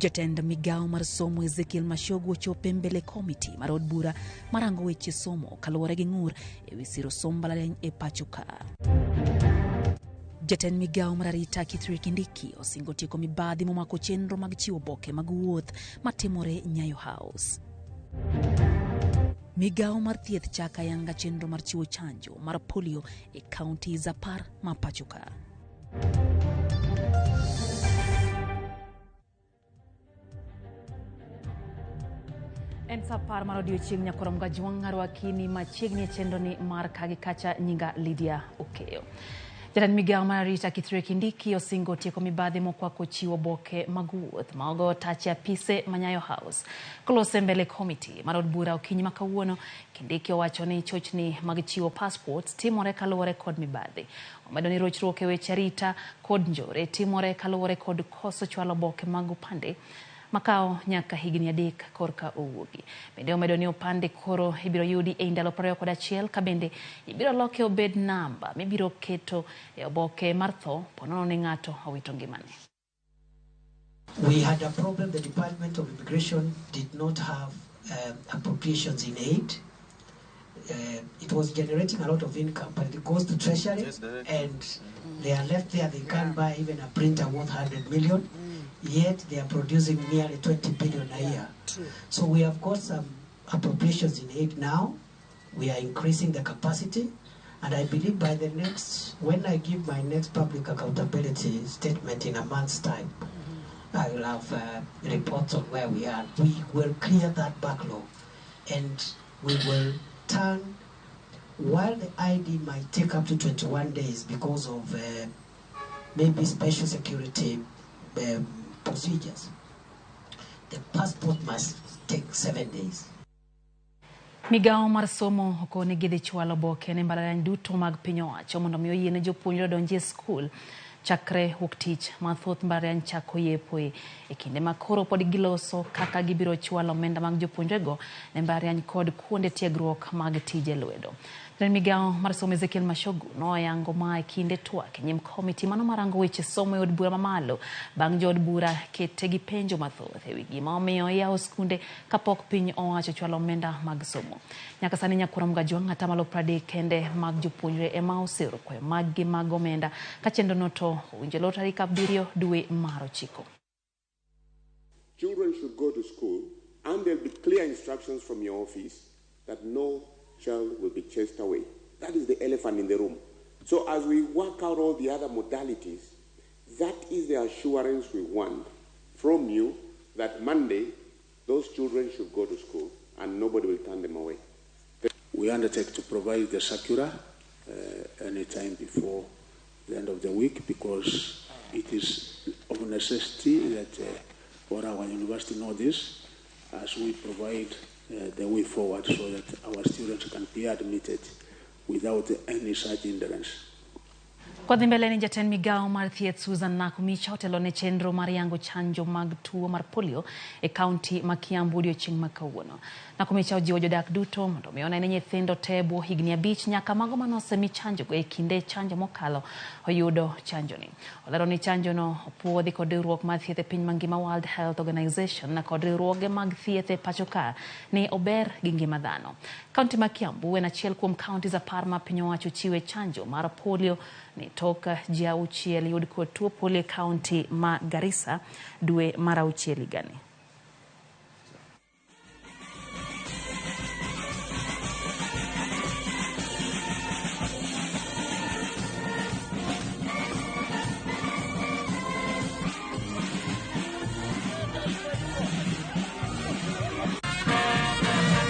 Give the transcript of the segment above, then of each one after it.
Jatend migawo mar somo Ezekiel Machogu ochopo e mbele komiti mar od bura marango weche somo kaluwore gi ng'ur e wi siro somb mbalariany e pacho ka. Jatend migawo mar arita Kithure Kindiki osingo tieko mibadhi momako chenro mag chiwo oboke mag wuoth matimore Nyayo House. Migawo mar thieth chako ayanga chenro mar chiwo chanjo mar polio e counties 10 ma pacho ka. En sa 10 mar odiochieng' nyakorom gajwang' arwakini machiegni e chenroni mar ka gi kacha nyinga Lydia Okeyo. Jatend migawo mar arita Kithure Kindiki osingo tieko mibadhi mokwako chiwo oboke mag wuoth ma ogo tach e apise ma Nyayo House. Kolose mbele komiti mar od bura okinyi ma kawuono, Kindiki owacho ni chochni mag chiwo passports timore kaluwore kod mibadhi. Omedo ni rochruok e weche arita kod njore timore kaluwore kod koso chwalo oboke mag opande makawo nyaka higni 3 korka owuogi. Bende omedo ni opande koro ibiro yudi ei ndalo 21 ka bende ibiro loke obed namba mibiro keto e oboke mar tho ponono ni ng'ato owito ngimane. We had a problem, the Department of Immigration did not have appropriations in aid. It was generating a lot of income, but it goes to Treasury and they are left there. They can't buy even a printer worth 100 million, yet they are producing nearly 20 billion a year. So we have got some appropriations in aid now. We are increasing the capacity, and I believe by the next, when I give my next public accountability statement in a month's time, I will have reports on where we are. We will clear that backlog, and we will turn, while the ID might take up to 21 days because of maybe special security procedures, the passport must take 7 days. Migawo mar somo okoni gidhi chwalo oboke ne mbalariany duto mag piny owacho mondo mi oyiene jopuonjre odonji e skul chakre wuok tich ma thoth mbalariany chako yepoe e kinde ma koro pod giloso kaka gibiro chwalo omenda mag jopuonjrego ne mbalariany kod kuonde tiegruok mag tije lwedo. Jatend migawo mar somo Ezekiel Machogu noyango ma e kinde twak e nyim komiti mano marango weche somo e od bura mamalo bang' jood bura kete gi penjo mathoth ewi gima omiyo iyawo skunde kapok piny owacho chwalo omenda mag somo. Nyaka sani Nyakurom Gajwang' atamalo 30 kende mag jopuonjre ema osero kwayo maggi mag omenda ka chenrono to owinjo lor tarik 7 dwe mar 9. Children should go to school and there'll be clear instructions from your office that no child will be chased away. That is the elephant in the room. So as we work out all the other modalities, that is the assurance we want from you that Monday those children should go to school and nobody will turn them away. We undertake to provide the circular any time before the end of the week because it is of necessity that all our university know this as we provide the way forward so that our students can be admitted without any such hindrance. Kwadhi mbele ni jatend migawo mar thieth Susan Nakhumicha otelo ne chenro mar yango chanjo mag tuo mar polio e kaunti ma Kiambu odiochieng' ma kawuono. Nakhumicha ojiwo jodak duto mondo mi one ni nyithindo te bwo higni 5 nyaka mago mane osemi chanjogo e kinde chanjo mokalo oyudo chanjoni. Olero ni chanjono opuodhi kod riwruok mar thieth e piny mangima World Health Organization kod riwruoge mag thieth e pacho ka ni ober gi ngima dhano. Kaunti ma Kiambu en achiel kuom counties 10 ma piny owacho chiwe chanjo mar polio ni tok ji 6 yud kod tuo polio e kaunti ma Garissa dwe mar 6 higani.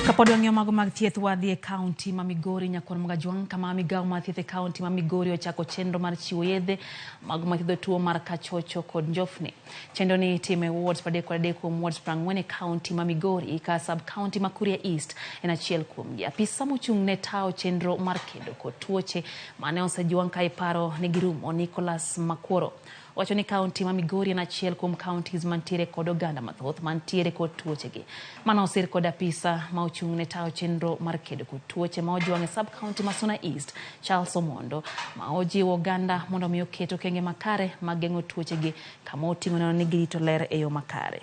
Kapod wang'iyo mago mag thieth wadhi e kaunti ma Migori Nyakwar Mgajwang' kama migawo mar thieth e kaunti ma Migori ochako chenro mar chiwo yedhe mago mathiedho tuo mar kachocho kod njofni. Chenro ni itimo e wards 33 kuom wards 40 e kaunti ma Migori ka sub county ma Kuria East en achiel kuomgi. Apisa mochung' ne tawo chenro mar kedo kod tuoche mane osejwang' ka iparo ni girumo Nicholas Makworo wacho ni kaunti ma Migori en achiel kuom counties mantiere kod oganda mathoth mantiere kod tuochegi. Mano osir kod apisa ma ochung' ne tayo chenro mar kedo kod tuoche ma ojwang' e sub county ma Suna East, Charles Omondo, ma ojiwo oganda mondo mi oket okenge makare mag geng'o tuochegi kama oting'o neno ni girito ler e yo makare.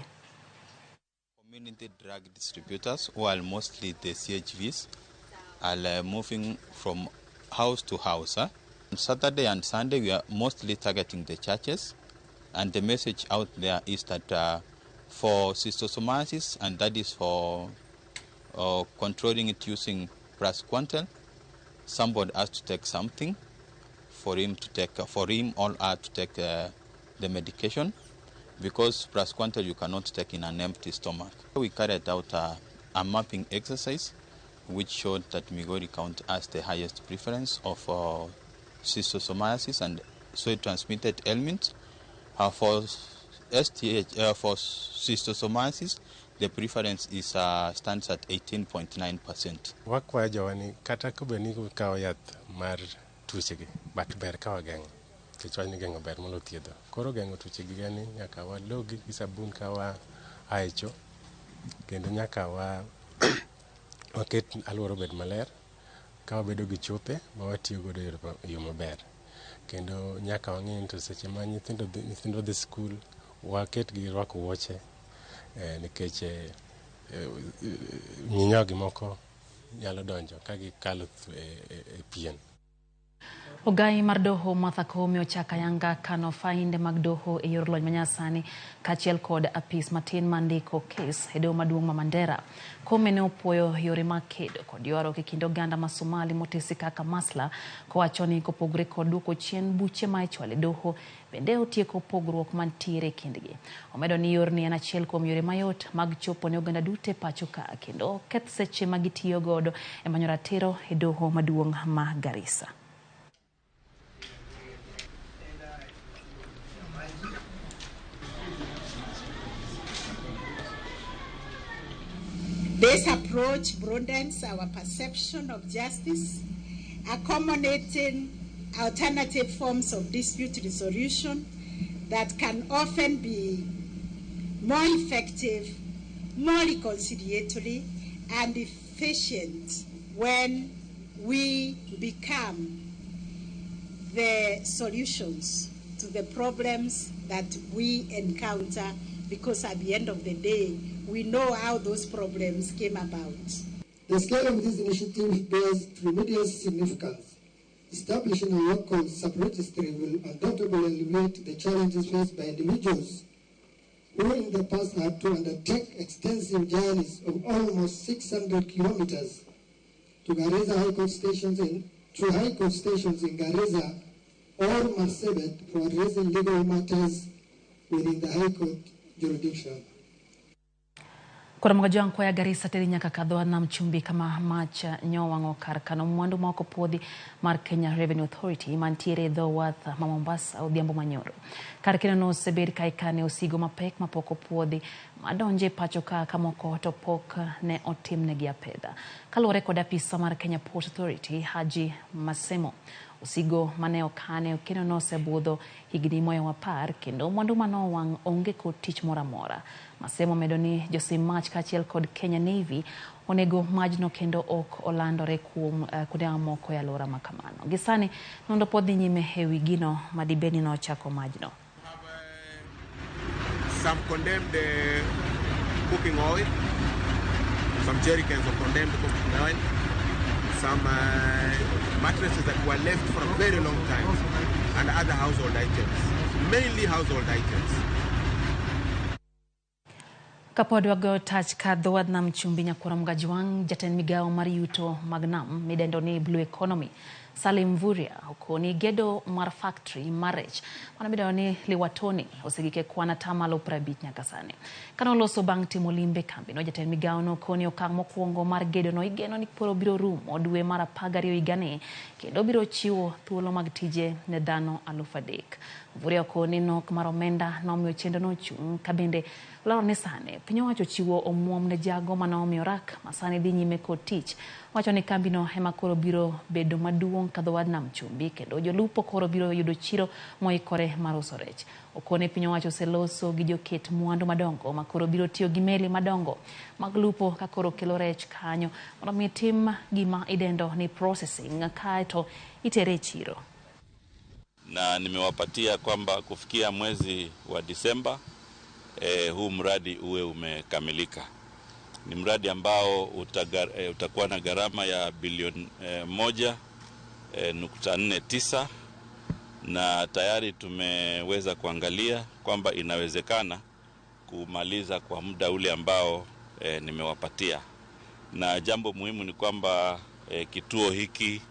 Community drug distributors, who are mostly the CHVs, are moving from house to house. On Saturday and Sunday, we are mostly targeting the churches, and the message out there is that for schistosomiasis, and that is for controlling it using praziquantel, somebody has to take something for him to take, for him or her to take the medication, because praziquantel you cannot take in an empty stomach. We carried out a mapping exercise which showed that Migori County has the highest preference of schistosomiasis and soil-transmitted ailments. For STH, for schistosomiasis, the preference is stands at 18.9%. Wakwayo jowa ni kata kobed ni kawo yath mar tuochegi, but ber ka wageng'o, nikech wach ni geng'o ber molo thiedho. Koro geng'o tuochegi en ni nyaka walogi gi sabun ka wa a e cho, kendo nyaka wa waket alwora obed maler, ka wabedo gi chope ma watiyo godo e yo maber. Kendo nyaka wang'e ni to seche ma nyithindo dhi skul, waket gi rwako wuoche, nikech nyinyogi moko nyalo donjo ka gikalo e pien. Ogai mar doho Martha Koome ochako ayanga kano fainde mag doho e yor lony manyasani kaachiel kod apis matin mandiko kes e doho maduong' ma Mandera. Koome ne opuoyo yore mag kedo kod ywaruok e kind oganda ma Somali motesi kaka Masla, kowacho ni kopogore kod duoko chien buche ma ichwalo e doho, bende otieko pogruok mantiere e kindgi. Omedo ni yorni en achiel kuom yore mayot mag chopo ne oganda duto e pacho ka kendo keth seche ma gitiyo godo e manyo ratiro e doho maduong' ma Garissa. This approach broadens our perception of justice, accommodating alternative forms of dispute resolution that can often be more effective, more reconciliatory, and efficient when we become the solutions to the problems that we encounter, because at the end of the day, we know how those problems came about. The scale of this initiative bears tremendous significance. Establishing a local sub-registry will undoubtedly alleviate the challenges faced by individuals who in the past had to undertake extensive journeys of almost 600 kilometers to Garissa High Court stations in, to High Court stations in Garissa or Marsabit for addressing legal matters within the High Court jurisdiction. Koro Jwang' ya Garissa teri nyaka kadho nam chumbi kama mach nyowang'o kar kano mwandu ma ok opuodhi mar Kenya Revenue Authority mantiere e dho wath ma Mombasa odhiambo manyoro. Kar keno no osebed ka ikane osigo mapek mapok opuodhi madonje pacho ka kamoko to pok ne otimnegi apedha. Kaluwore kod apisa mar Kenya Port Authority Haji Masemo, osigo mane okane keno no osebudho higni mohewo 10 kendo mwandu manowang' onge kod tich moro amora. Masemo medo ni josim mach kaachiel kod Kenya Navy onego majno kendo ok olandore kuom kuonde mamoko e alwora ma kamano. Gi sani nonro pod dhi nyime e wi gino madibed ni nochako majno. Some condemned cooking oil, some jerrycans of condemned cooking oil, some mattresses that were left for a very long time, and other household items, mainly household items. Kapod wago tach ka dho wadh nam chumbi nyakwar Mgajwang', jatend migawo mar yuto mag nam midendo ni Blue Economy Salim Mvurya okoni gedo mar factory mar rech mano midendo ni Liwatoni osegik e kwan 50% nyaka sani. Kane oloso bang' timo limbe kambino, jatend migawo no okoni okang' mokwongo mar gedono igeno ni koro biro rumo dwe mar 12 higani kendo biro chiwo thuolo mag tije ne dhano 3,000. Mvurya okoni nok mar omenda nomiyo chenrono ochung' ka bende olero ni sani piny owacho chiwo omuom ne jago manomiyo rak ma sani dhi nyime kod tich. Wacho ni kambino ema koro biro bedo maduong' ka dho wadh nam chumbi kendo jolupo koro biro yudo chiro moikore mar uso rech. Okone piny owacho oseloso gi joket mwandu madongo ma koro biro tiyo gi meli madongo mag lupo ka koro kelo rech kanyo mondo mi tim gima idendo ni processing kaeto itere e chiro. Na nimewapatia kwamba kufikia mwezi wa Disemba huu mradi uwe umekamilika. Ni mradi ambao utakuwa na gharama ya bilioni 1.49, na tayari tumeweza kuangalia kwamba inawezekana kumaliza kwa muda ule ambao nimewapatia. Na jambo muhimu ni kwamba kituo hiki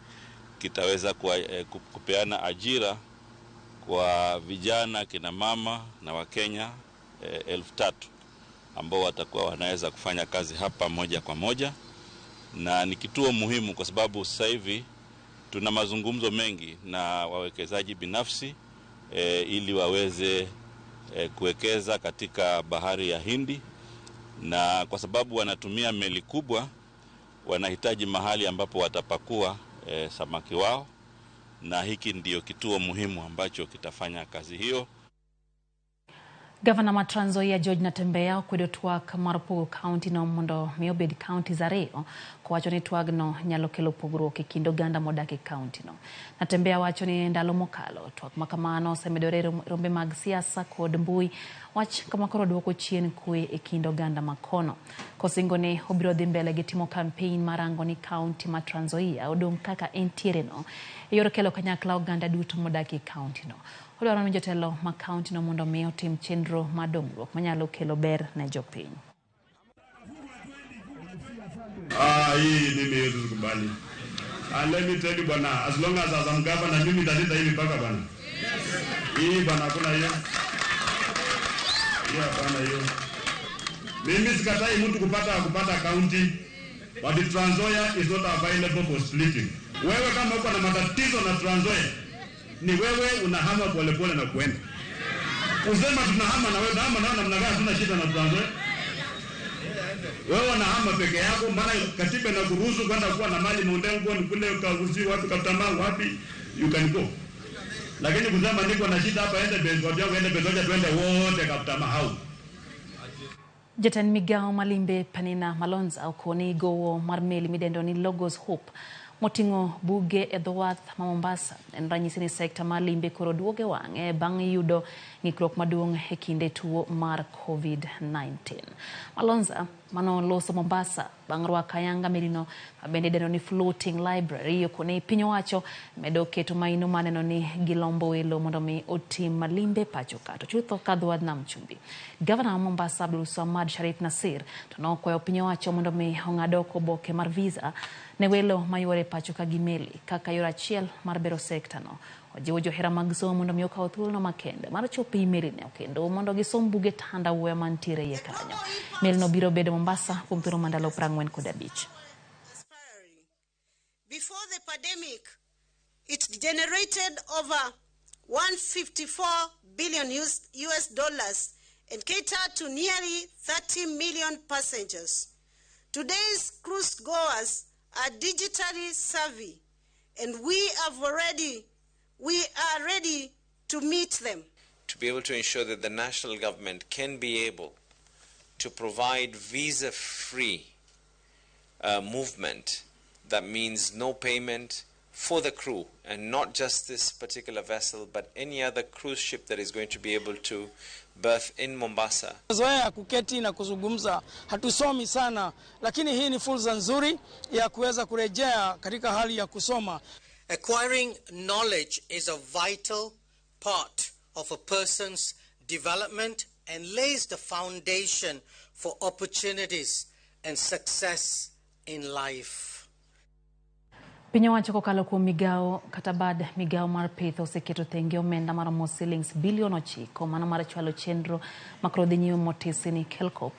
kitaweza kupeana ajira kwa vijana, kina mama na Wakenya 3,000 ambao watakuwa wanaweza kufanya kazi hapa moja kwa moja. Na ni kituo muhimu kwa sababu sasa hivi tuna mazungumzo mengi na wawekezaji binafsi ili waweze kuwekeza katika bahari ya Hindi, na kwa sababu wanatumia meli kubwa wanahitaji mahali ambapo watapakua samaki wao, na hiki ndiyo kituo muhimu ambacho kitafanya kazi hiyo. Gavana ma Trans Nzoia George Natembeya okwedo twak mar pogo kaunti no mondo mi obed counties ariyo, kowacho ni twagno nyalo kelo pogruok e kind oganda modak e kaunti no. Natembeya wacho ni ndalo mokalo twak ma kamano osemedore rombe mag siasa kod mbui, wach kama koro duoko chien kwe e kind oganda makono. Kosingo ni obiro dhi mbele gi timo campaign mar rango ni kaunti ma Trans Nzoia odong' kaka entiere no e yor kelo kanyakla oganda duto modak e kaunti no. Odwaro ni jotelo ma kaunti no mondo mi otim chenro mar dongruok manyalo kelo ber ne jopiny. Hii mimi sikubali. Let me tell you bwana, as long as I'm governor mimi nitalinda hii mipaka bwana. Hii bwana hakuna hiyo. Hiyo hapana hiyo. Mimi sikatai mtu kupata county, but the Trans Nzoia is not available for splitting. Wewe kama uko na matatizo na Trans Nzoia, ni wewe unahama polepole na kuenda. Usema tunahama na wewe, tunahama na namna gani? Tuna shida na Trans Nzoia. Wewe unahama peke yako, maana katiba inakuruhusu kwenda kuwa na mali Mondengo ni kule Kagusi wapi Kaptama wapi, you can go. Lakini kusema niko na shida hapa, ende base watu yangu, ende base wacha tuende wote Kaptama hao. Jatend migao Malimbe Penina Malonza okoni gowo mar meli midendo ni Logos Hope moting'o buge e dho wath ma Mombasa en ranyisi ni sekta mar limbe koro duogo e wang'e bang' yudo ng'ikruok maduong' e kinde tuo mar COVID-19. Malonza manoloso Mombasa bang' rwako ayanga melino mabende idendo ni Floating Library okoni piny owacho medo keto maino maneno ni gilombo welo mondo mi otim malimbe pacho ka. To chutho ka dho wadh nam chumbi. Gavana ma Mombasa Abdul Samad Sharif Nasir to nokwayo piny owacho mondo mi ong'ad oko oboke mar visa ne welo mayuore pacho ka gi meli kaka yor achiel mar bero sekta no. Ojiwo johera mag somo mondo mi okaw thuolono makende mar chopo e melino kendo mondo gisom buge tandawuoya mantiere iye kanyo. Melino biro bedo Mombasa kuom thuolo mar ndalo 45. Before the pandemic, it generated over 154 billion US dollars and catered to nearly 30 million passengers. Today's cruise goers are digitally savvy, and we are ready to meet them. To be able to ensure that the national government can be able to provide visa-free movement, that means no payment for the crew, and not just this particular vessel, but any other cruise ship that is going to be able to berth in Mombasa. Zoea kuketi na kuzungumza, hatusomi sana, lakini hii ni fursa nzuri ya kuweza kurejea katika hali ya kusoma. Acquiring knowledge is a vital part of a person's development and lays the foundation for opportunities and success in life. Piny owacho kokalo kuom migao kata bad migao mar pith oseketo thenge omenda maromo silings bilion 9 mano mar chwalo chenro makoro dhi nyime motisi ni Kelcop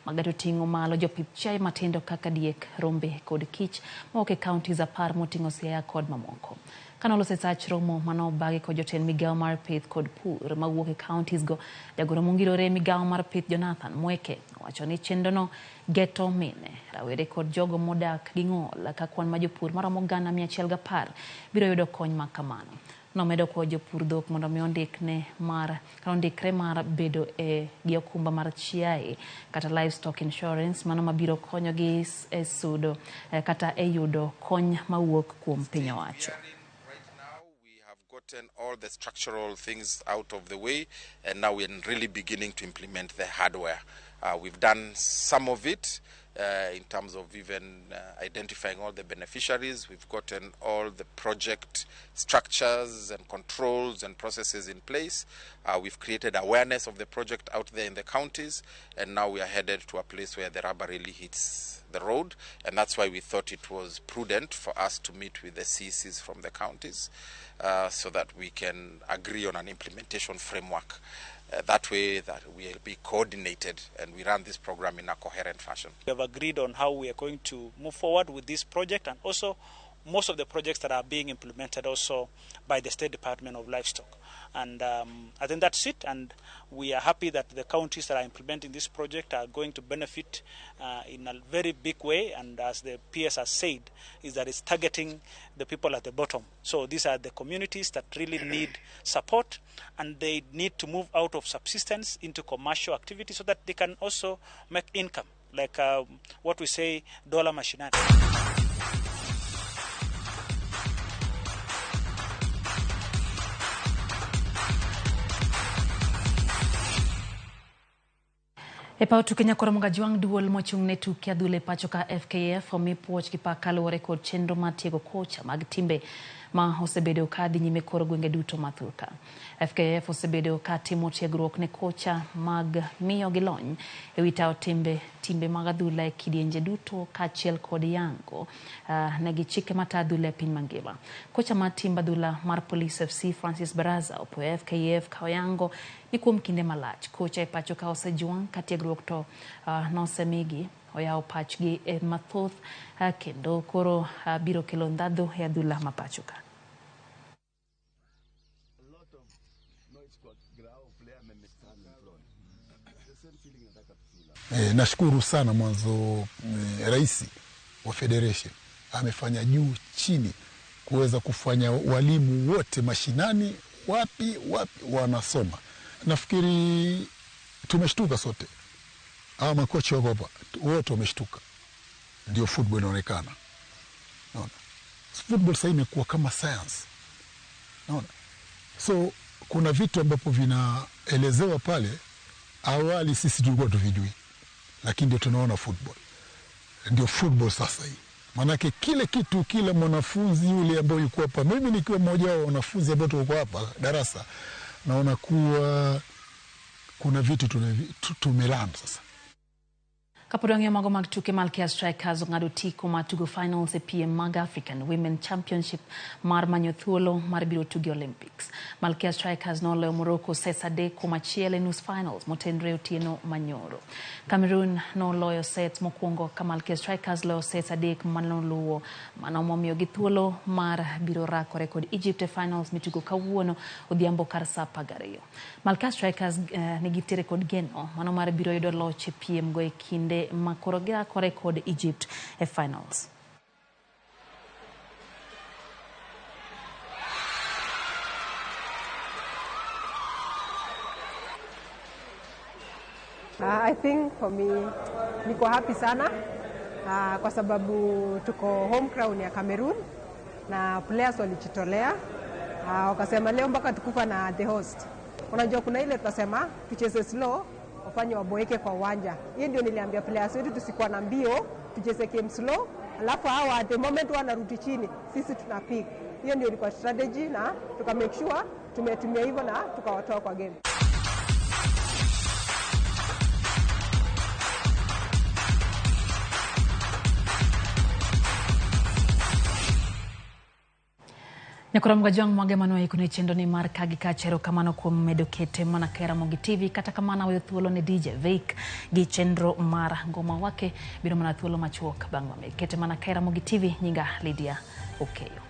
magato ting'o malo jopith chiaye matindo kaka diek, rombe kod kich mawuok e counties 10 moting'o Siaya kod mamoko. Kanoloso e sach romo manobagi kod jotend migao mar pith kod pur mawuok e counties go, jagoro mongirore e migao mar pith Jonathan Mweke owacho ni chenrono geto mine, rawere kod jogo modak gi ng'ol ka kwan ma jopur maromo 110,000 biro yudo kony ma kamano. Nomedo kwayo jopur dhok mondo mi ondikre mar bedo e gi okumba mar chiaye kata livestock insurance mano mabiro konyogi e sudo kata e yudo kony mawuok kuom piny owacho. Gotten all the structural things out of the way, and now we're really beginning to implement the hardware. We've done some of it. In terms of even identifying all the beneficiaries. We've gotten all the project structures and controls and processes in place. We've created awareness of the project out there in the counties, and now we are headed to a place where the rubber really hits the road, and that's why we thought it was prudent for us to meet with the CECs from the counties so that we can agree on an implementation framework. That way that we'll be coordinated and we run this program in a coherent fashion. We have agreed on how we are going to move forward with this project, and also most of the projects that are being implemented also by the State Department of Livestock. And I think that's it, and we are happy that the counties that are implementing this project are going to benefit in a very big way, and as the PS has said, is that it's targeting the people at the bottom. So these are the communities that really need support, and they need to move out of subsistence into commercial activity so that they can also make income, like what we say, dollar mashinani. E paw tuke nyakoro Mgajuang duol mochung' ne tuke adhula e pacho ka FKF omi puoch gi pak kaluwore kod chenro mar tiego kocha mag timbe ma osebedo ka dhi nyime kor gwenge duto ma thurka. FKF osebedo ka timo tiegruok ne kocha mag miyo gi lony e wi tayo timbe mag adhula e kidienje duto kaachiel kod yango ne gi chike matayo adhula e piny mangima. Kocha mar timb adhula mar Police FC Francis Baraza opuoyo FKF ka oyango ni kuom kinde malach kocha e pacho ka osejuang' ka tiegruok to nosemigi oyawo pachgi e mathoth kendo koro biro kelo ndhadhu e adhula ma pacho ka. Nashukuru sana mwanzo rais wa federation amefanya juu chini kuweza kufanya walimu wote mashinani wapi wapi wanasoma. Nafikiri tumeshtuka sote. Hawa makocha wako hapa wote wameshtuka. Ndio football inaonekana. Naona. Football sasa imekuwa kama science. Naona. So kuna vitu ambapo vinaelezewa pale awali sisi tulikuwa tuvijui. Lakini ndio tunaona football. Ndio football sasa hii. Manake kile kitu kila mwanafunzi yule ambaye yuko hapa, mimi nikiwa mmoja wa wanafunzi ambao tuko hapa darasa, naona kuwa kuna vitu tumelearn sasa. Kapod wang'eyo mago mag tuke Malkia Strikers ong'ado otiko mar tugo finals e piem mag African Women Championship mar manyo thuolo mar biro tugo Olympics. Malkia Strikers noloyo Morocco sets 3-1 e nus finals motenre otieno manyoro. Cameroon noloyo sets mokwongo ka Malkia Strikers loyo sets 3 manoluwo. Mano momiyogi thuolo mar biro rakore kod Egypt e finals mitugo kawuono odhiambo kar saa 12. Malkia Strikers nigi kod geno mano mar biro yudo loch e piem go e kinde makoro girakore kod Egypt e finals. I think for me niko happy sana kwa sababu tuko home crown ya Cameroon na players walijitolea, wakasema leo mpaka tukufa na the host. Unajua kuna ile tutasema tucheze slow wafanye waboeke kwa uwanja. Hiyo ndio niliambia players wetu tusikuwa na mbio, tucheze game slow, alafu hawa at the moment wanarudi chini, sisi tunapick. Hiyo ndio ilikuwa strategy na tuka make sure tumetumia hivyo na tukawatoa kwa game. Nyakoro Mgajwang' mwage mano ikone chenro ni mar kagi kacha erokamano kuom medo kete mana ka Ramogi TV. Kata kamano weyo thuolo ne DJ Vic gi chenro mar ngoma wake biro mana thuolo machuok bang' mame. Kete mana ka Ramogi TV, nyinga Lydia Okeyo.